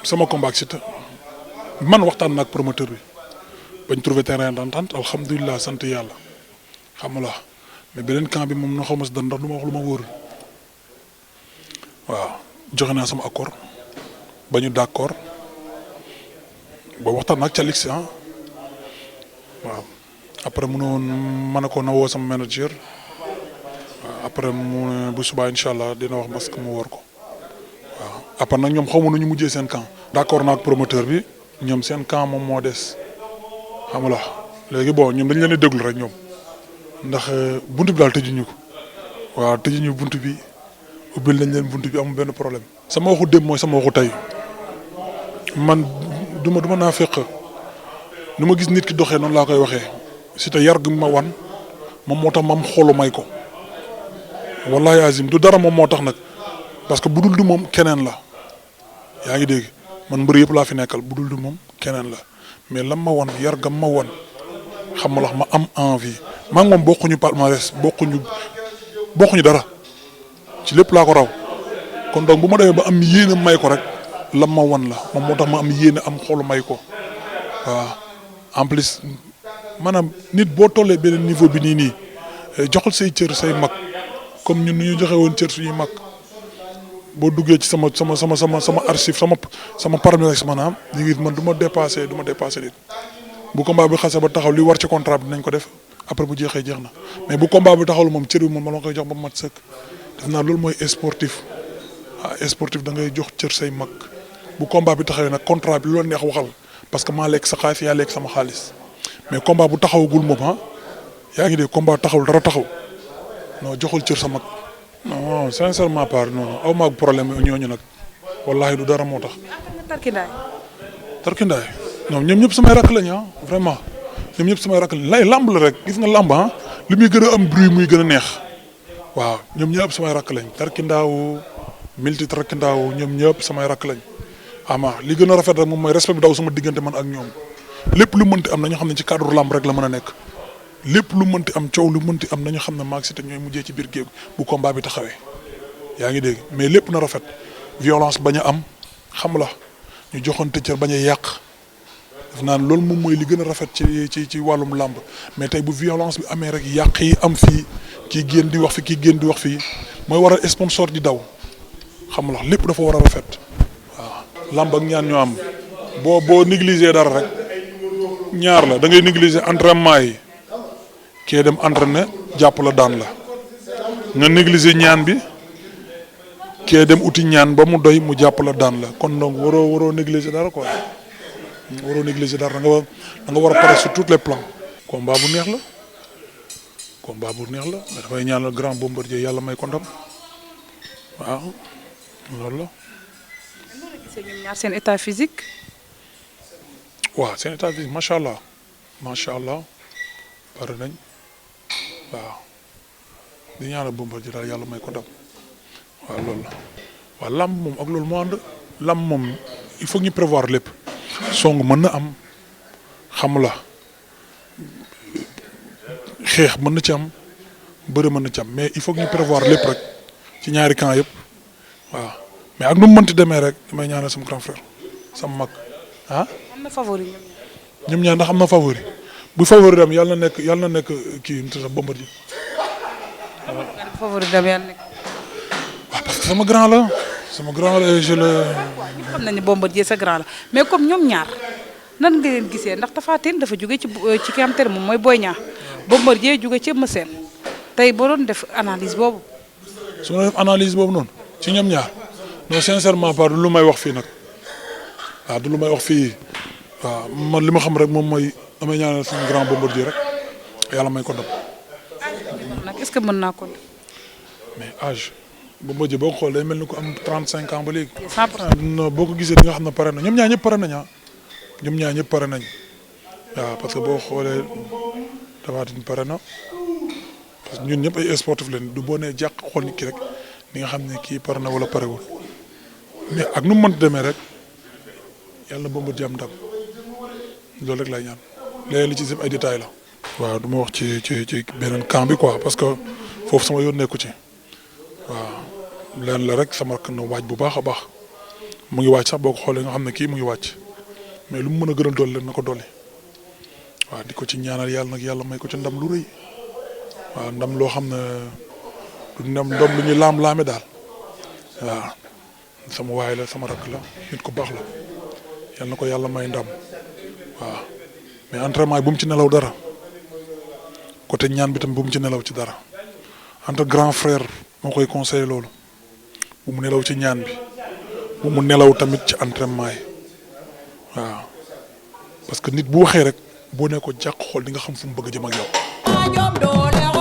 sama combat ak Siteu man waxtaan na ak promoteur bi bañ trouvé terrain d'entente alhamdulilah sant yàlla xam nga mais beneen camp bi moom na xaw ma si dara ndax du ma wax lu ma wóorul waaw joxe naa sama accord ba ñu d'accord ba waxtaan ak Calix waaw après mu ne woon ma ne ko na woo sama manager waaw après mu bu subaa incha allah dina wax parce que mu war ko waaw après nag ñoom xaw ma nu ñu mujjee seen camp. d'accord naa ak promoteur bi ñoom seen camp moom moo des xam nga léegi bon ñoom dañ leen di déglu rek ñoom ndax buntu bi daal tëjuñu ko waaw tëjuñu buntu bi ubbil nañ leen buntu bi amul benn problème. sama waxu dem mooy sama waxu tey man duma naa fekk nu ma gis nit ki doxee noonu laa koy waxee Siteu yar gi ma wan moom moo tax ma am xolu may ko wallahi azim du dara moom moo tax nag parce que bu dul du moom keneen la yaa ngi dégg man mbër yëpp laa fi nekkal bu dul du moom keneen la mais lam ma wan yar gam ma wan xam nga ma am envie maa ngi moom bokkuñu palmarès bokkuñu dara ci lépp laa ko raw kon donc bu ma demee ba am yéene may ko rek lam ma wan la moom moo tax ma am yéene am xolu may ko waaw en plus maanaam nit boo tollee beneen niveau bi nii joxal say cër say mag comme ñun nu ñu joxe woon cër suñuy mag boo duggee ci sama archive sama palmarès maanaam ñu ngi man du ma dépassé nit bu combat bi xasee ba taxaw li war ci contrat bi nañ ko def après bu jeexee jeex na mais bu combat bi taxawul moom cër bi moom ma la koy jox ba mat sëkk def naa loolu mooy sportif sportif da ngay jox cër say mag bu combat bi taxawee nag contrat bi lu la neex waxal parce que maa lekk sa xaalis yaa lekk sama xaalis mais combat bu taxawagul moom yaa ngi dégg combat taxawul dara taxaw non joxul cër sa mag. non sincèrement pas non aw maag problème ñooñu nag wallahi du dara moo tax. Tarkindaay non ñoom ñëpp samay rakk lañ vraiment ñoom ñëpp samay rakk lañ lay lamb la rek gis nga lamb li muy gën a am bruit muy gën a neex waaw ñoom ñëpp samay rakk lañ Tarkindaawu milti Tarkindaawu ñoom ñëpp samay rakk lañ ama li gën a rafet rek moom mooy respect bi daw sama diggante man ak ñoom lépp lu mënti am nañu xam ne ci cadre lamb rek la mën a nekk lépp lu mënti am coow lu mënti am nañu xam ne maag Siteu ñooy mujjee ci biir géew bu combat bi taxawee yaa ngi dégg mais lépp na rafet violence bañ a am xam la ñu joxante cër bañ a yàq def naan loolu moom mooy li gën a rafet ci wàllum làmb mais tey bu violence bi amee rek yàq yi am fii kii génn di wax fi kii génn di wax fii mooy waral sponsor di daw xam la lépp dafa war a rafet waaw làmb ak ñaan ñoo am boo négliger dara rek ñaar la da ngay négliger entraînement yi kee dem entraîné jàpp la daan la nga négliger ñaan bi kee dem uti ñaan ba mu doy mu jàpp la daan la kon donc waroo négliger dara quoi waroo négliger dara da nga war a pare sur tous les plans. combat bu neex la mais dafay ñaanal grand Bombardier yàlla may ko ndam waaw loolu la. ñoom ñaar seen état physique. waaw seen état physique macha allah pare nañ waaw di ñaanal Bombardier daal yàlla may ko ndam. waaw loolu la waaw làmb moom ak loolu moo ànd làmb moom il faut ñu prévoir lépp song mën na am xam la xeex mën na ci am bëre mën na ci am mais il faut ñu prévoir lépp rek ci ñaari camp yëpp waaw mais ak nu mu mënti demee rek damay ñaanal sama grand frère sama mag am na favori ñoom ñaar ndax am na favori bu favori dem yàlla na nekk kii nu sax Bombardier favori dem yàlla nekk. parce que sama grand la je le. xam nañu Bombardier sa grand la mais comme ñoom ñaar nan nga leen gisee ndax Tapha Tine dafa jóge ci ki am te moom mooy Boy Niang Bombardier jóge ci Eumeu Sène tey boo doon def analyse boobu. su ma def analyse boobu noonu ci ñoom ñaar non sincèrement pas du lu may wax fii nag waaw du lu may wax fii waaw man li ma xam rek moom mooy damay ñaanal suñu grand Bombardier rek yàlla may ko ndam. nag est-ce que mën naa ko. mais âge. Bombardier boo ko xool day mel ni ko am 35 ans ba léegi. 100%. non boo ko gisee di nga xam ne pare na ñoom ñaar ñëpp pare nañ waaw parce que boo xoolee Tapha Tine pare na parce que ñun ñëpp ay sportif leen du boo nee jàq xool nit ki rek di nga xam ne kii pare na wala parewul mais ak nu mu mënti demee rek yàlla Bombardier am ndam loolu rek laay ñaan léegi li ci sëb ay détails la. waaw du ma wax ci beneen camp bi quoi parce que foofu sama yoon nekku ci. waaw leen la rek sama rakk na waaj bu baax a baax mu ngi wàcc sax boo ko xoolee nga xam ne kii mu ngi wàcc mais lu mu mën a gën a dolli na ko dolli waaw di ko ci ñaanal yàlla nag yàlla may ko ci ndam lu rëy waaw ndam loo xam ne du ndam lu ñuy laam-laame daal waaw sama waay la sama rakk la nit ku baax la yàlla na ko yàlla may ndam waaw mais entraînement yi bu mu ci nelaw dara côté ñaan bi tam bu mu ci nelaw ci dara entre grand frère moo koy conseillé loolu bu mu nelaw ci ñaan bi bu mu nelaw tamit ci entraînement yi waaw parce que nit bu waxee rek boo ne ko jàq xool di nga xam fu mu bëgg jëm ak yow.